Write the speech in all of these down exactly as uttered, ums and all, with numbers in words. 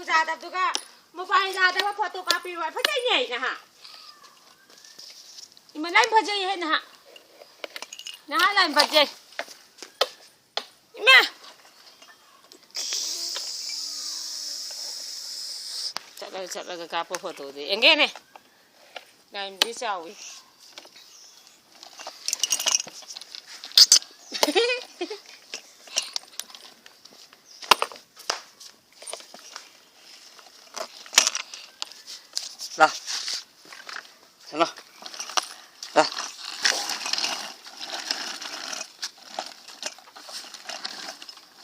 ꯌꯥꯗꯕꯗꯨꯒ mobile ꯌꯥꯗꯕ photo ꯀꯥꯞꯄꯤꯕ ꯐꯖꯩꯅꯦ ꯅꯍꯥ꯫ ꯏꯃꯥ ꯂꯥꯏ ꯐꯖꯩꯍꯦ ꯅꯍꯥ꯫ ꯅꯍꯥ ꯂꯥꯏ ꯐꯖꯩ꯫ ꯏꯃꯥ! ꯆꯠꯂꯒ ꯆꯠꯂꯒ ꯀꯥꯞꯄ ꯐꯣꯇꯣꯗꯤ ꯌꯦꯡꯒꯦꯅꯦ꯫ ꯂꯥꯏꯟꯗꯤ ꯆꯥꯎꯏ꯫ ꯂꯥ꯫ ꯁꯅꯥ꯫ ꯂꯥ꯫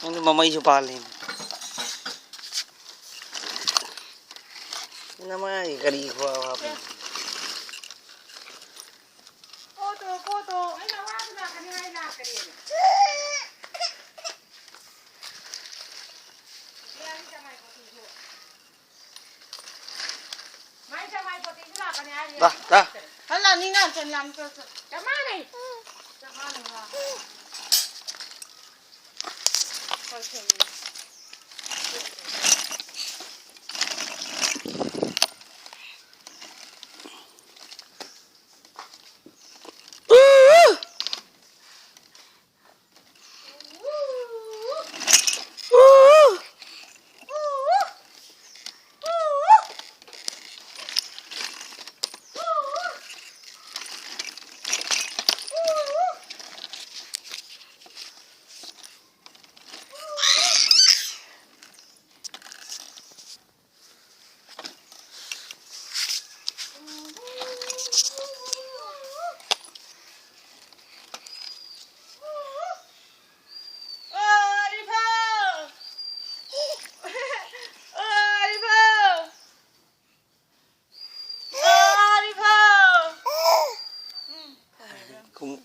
ꯅꯪꯗꯤ ꯃꯃꯩꯁꯨ ꯄꯥꯜꯂꯤ꯫ ꯅꯃꯥꯏ ꯀꯔꯤ ꯈꯨꯍꯥꯞ ꯍꯥꯞꯄꯤꯅꯣ? ꯀꯣꯠꯇꯣ, ꯀꯣꯠꯇꯣ꯫ ꯑꯩꯅ ꯋꯥꯗꯨ ꯂꯥꯛꯀꯅꯤ ꯍꯥꯏ ꯂꯥꯛꯀꯅꯤ꯫ ꯃꯥꯏ ꯆꯃꯥꯏ ꯄꯣꯇꯤꯁꯨ ꯂꯥꯛꯀꯅꯤ ꯍꯥꯏꯔꯤ꯫ ꯂꯥ, ꯂꯥ꯫ ꯍꯜꯂꯛꯑꯅꯤ ꯅꯪ ꯆꯦꯟ ꯂꯥꯡ ꯆꯠ ꯆꯠ꯫ ꯆꯞ ꯃꯥꯟꯅꯩ꯫ ꯆꯞ ꯃꯥꯟꯅꯩ ꯍꯥ꯫ ꯍꯣꯏ, ꯆꯨꯝꯃꯤ꯫ ꯈꯨꯝ-,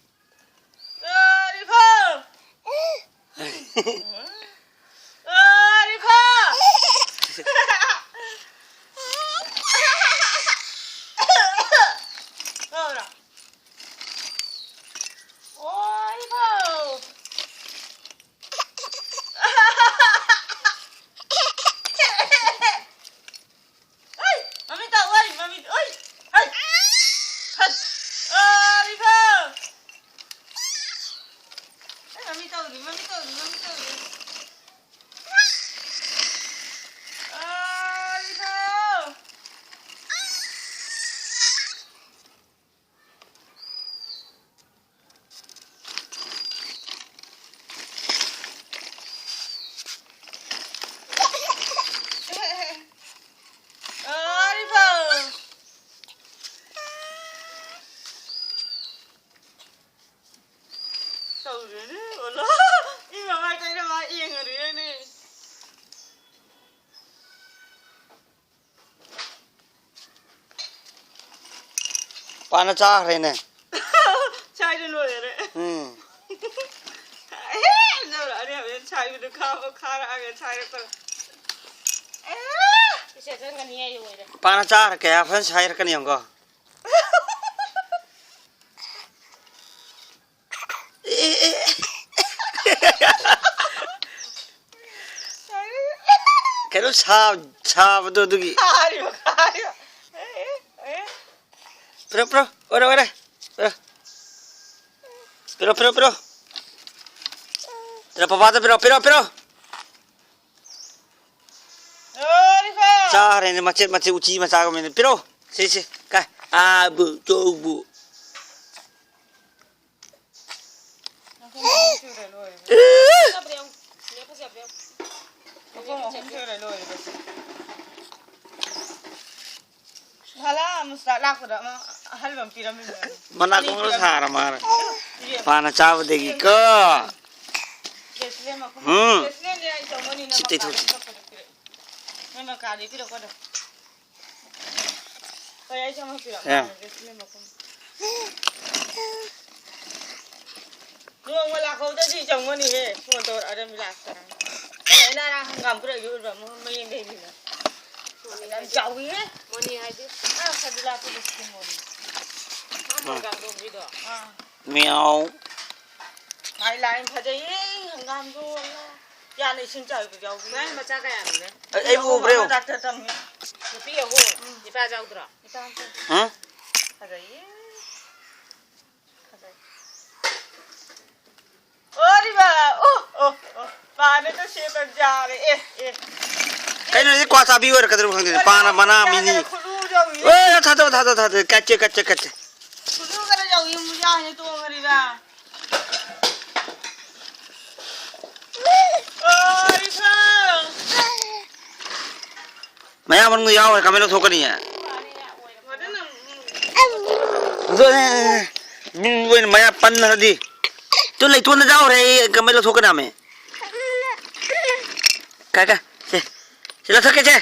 ꯑꯣꯂꯣ, ꯃꯤ ꯃꯃꯥꯏ ꯇꯩꯅ ꯃꯥ ꯌꯦꯡꯉꯨꯔꯤꯔꯅꯦ꯫ ꯄꯥꯅ ꯆꯥꯈ꯭ꯔꯦꯅꯦ꯫ ꯁꯥꯏꯗ ꯂꯣꯏꯔꯦ꯫ ꯎꯝ꯫ ꯑꯦ, ꯂꯧꯔꯛꯑꯅꯤ ꯍꯧꯖꯤꯛ ꯁꯥꯏꯕꯗꯨ ꯈꯥꯕ ꯈꯥꯔꯛꯑꯒ ꯁꯥꯏꯔꯛꯄꯗ꯫ ꯑꯦ! ꯏꯆꯦ ꯆꯪꯒꯅꯤ ꯑꯩ ꯑꯣꯏꯔꯦ꯫ ꯄꯥꯅ ꯆꯥꯈ꯭ꯔꯦ ꯀꯌꯥ ꯐꯖꯅ ꯁꯥꯏꯔꯛꯀꯅꯤ ꯌꯦꯡꯉꯣ꯫ ꯑꯦ, ꯑꯦ, ꯑꯦ꯫ ꯀꯩꯅꯣ ꯁꯥ-, ꯁꯥꯕꯗꯣ ꯑꯗꯨꯒꯤ꯫ ꯈꯥꯔꯤꯕ, ꯈꯥꯔꯤꯕ꯫ ꯑꯦ, ꯑꯦ, ꯑꯦ꯫ ꯄꯤꯔꯣ, ꯄꯤꯔꯣ꯫ ꯑꯣꯏꯔꯦ, ꯑꯣꯏꯔꯦ꯫ ꯄꯤꯔꯣ꯫ ꯄꯤꯔꯣ, ꯄꯤꯔꯣ, ꯄꯤꯔꯣ꯫ ꯄꯤꯔꯣ, ꯄꯄꯥꯗ ꯄꯤꯔꯣ, ꯄꯤꯔꯣ, ꯄꯤꯔꯣ꯫ ꯂꯣꯏꯔꯦꯀꯣ꯫ ꯆꯥꯔꯦꯅꯦ, ꯃꯆꯦꯠ ꯃꯆꯦꯠ ꯎꯆꯤ ꯃꯆꯥꯒꯨꯝꯕꯅꯦ꯫ ꯄꯤꯔꯣ꯫ ꯁꯤ, ꯁꯤ꯫ ꯀꯥꯏ꯫ ꯑꯥ, ꯕꯨ, ꯆꯧ, ꯕꯨ꯫ ꯃꯈꯣꯡ ꯑꯍꯨꯝ ꯁꯨꯔꯦ ꯂꯣꯏꯔꯦ꯫ ꯃꯈꯣꯡ ꯑꯍꯨꯝ ꯁꯨꯔꯦ ꯂꯣꯏꯔꯦ꯫ ꯍꯂꯥ ꯑꯃꯨꯁꯇꯥ ꯂꯥꯛꯄꯗ ꯑꯃ ꯑꯍꯜꯕ ꯑꯃ ꯄꯤꯔꯝꯃꯤꯕꯅꯦ꯫ ꯃꯅꯥ ꯑꯅꯤ ꯀꯣꯡꯅ ꯄꯤꯔꯝꯃꯤ꯫ ꯁꯥꯔ ꯃꯥꯔ꯫ ꯄꯤꯔꯦ꯫ ꯄꯥꯅ ꯆꯥꯕꯗꯒꯤꯀꯣ꯫ ꯒꯦꯁꯂꯦꯟ ꯃꯈꯨꯝ꯫ ꯎꯝ꯫ ꯒꯦꯁꯂꯦꯟꯗꯤ ꯑꯩ ꯆꯧꯃꯅꯤꯅ ꯁꯤ ꯃꯈꯥꯗ ꯇꯩꯊꯣꯛꯁꯤ꯫ ꯀꯛꯄꯗ ꯄꯤꯔꯛꯑꯦ꯫ ꯅꯣꯏ ꯃꯈꯥꯗꯩ ꯄꯤꯔꯛꯄꯗꯣ꯫ ꯍꯣꯏ, ꯑꯩꯁꯨ ꯑꯃ ꯄꯤꯔꯛꯑꯣ꯫ ꯑꯦ꯫ ꯒꯦꯁꯂꯦꯟ ꯃꯈꯨꯝ꯫ ꯅꯣꯡꯃ ꯂꯥꯛꯍꯧꯗꯗꯤ ꯆꯪꯉꯅꯤꯍꯦ꯫ ꯐꯣꯟ ꯇꯧꯔꯛꯑꯗꯕꯅꯤ ꯂꯥꯛꯇꯅ꯫ ꯑꯩꯅ ꯉꯔꯥꯡ ꯍꯪꯒꯥꯝ ꯄꯨꯔꯛꯏ ꯎꯗ꯭ꯔꯣ? ꯃꯣꯏ ꯃꯌꯦꯡ ꯂꯩꯕꯤꯗꯣ꯫ ꯌꯥꯝ ꯆꯥꯎꯋꯤꯍꯦ꯫ ꯃꯣꯅꯤ ꯍꯥꯏꯗꯤ? ꯑꯥ, ꯁꯖꯤꯂꯥ ꯄꯨꯔꯛꯄ ꯃꯣꯅꯤ꯫ ꯑꯥ, ꯃꯣꯏ ꯀꯥꯡꯗꯣꯝꯕꯤꯗꯣ꯫ ꯑꯥ꯫ ꯃꯤꯌꯥꯎ꯫ ꯃꯥꯏ ꯂꯥꯏꯟ ꯐꯖꯩꯌꯦ, ꯍꯪꯒꯥꯝꯗꯣ꯫ ꯌꯥꯅ ꯏꯁꯤꯡ ꯆꯥꯏꯕ ꯌꯥꯎꯕꯤ꯫ ꯃꯥꯏ ꯃꯆꯥ ꯀꯌꯥꯅꯣꯅꯦ? ꯑꯩ, ꯑꯩꯕꯨ ꯎꯕ꯭ꯔꯣ? ꯗꯥꯛꯇꯔ ꯇꯝꯃꯤ꯫ ꯅꯨꯄꯤ ꯑꯍꯨꯝ꯫ ꯎꯝ꯫ ꯅꯤꯄꯥ ꯌꯥꯎꯗ꯭ꯔꯣ? ꯅꯤꯄꯥ ꯑꯃ ꯆꯪꯉꯦ꯫ ꯍꯥ? ꯐꯖꯩꯌꯦ꯫ ꯐꯖꯩ꯫ ꯑꯣꯔꯤꯕ! ꯑꯣ, ꯑꯣ, ꯑꯣ꯫ ꯄꯥꯅꯗ ꯁꯦꯝꯕ ꯌꯥꯔꯦ꯫ ꯑꯦ, ꯑꯦ꯫ ꯀꯩꯅꯣ ꯁꯤ ꯀ꯭ꯋꯥ ꯆꯥꯕꯤ ꯑꯣꯏꯔꯛꯀꯗ꯭ꯔꯣ ꯈꯪꯗꯦꯅꯦ꯫ ꯄꯥꯅ ꯃꯅꯥ ꯃꯤꯅꯤ꯫ ꯈꯨꯔꯨ ꯌꯧꯏ꯫ ꯑꯦ, ꯊꯥꯗꯧ, ꯊꯥꯗꯧ, ꯊꯥꯗꯧ꯫ ꯀꯠꯁꯦ, ꯀꯠꯁꯦ, ꯀꯠꯁꯦ꯫ ꯈꯨꯔꯨ ꯈꯔ ꯌꯧꯏ, ꯃꯨꯌꯥ ꯍꯦꯟꯅ ꯇꯣꯡꯉꯔꯤꯕ꯫ ꯑꯣꯔꯤꯕ! ꯃꯌꯥ ꯃꯅꯨꯡꯗ ꯌꯥꯎꯔꯦ, ꯀꯃꯥꯏꯅ ꯂꯧꯊꯣꯛꯀꯅꯤ? ꯑꯗꯨꯅꯦ, ꯃꯤ ꯑꯣꯏꯅ ꯃꯌꯥ ꯄꯟꯈ꯭ꯔꯗꯤ꯫ ꯇꯨ ꯂꯩꯇꯣꯟꯗ ꯌꯥꯎꯔꯦ, ꯑꯩ ꯀꯃꯥꯏꯅ ꯂꯧꯊꯣꯛꯀꯗꯕꯃꯦ? ꯀꯥꯏ, ꯀꯥꯏ? ꯁꯦ, ꯁꯤ ꯂꯧꯊꯣꯛꯀꯦ, ꯁꯦ꯫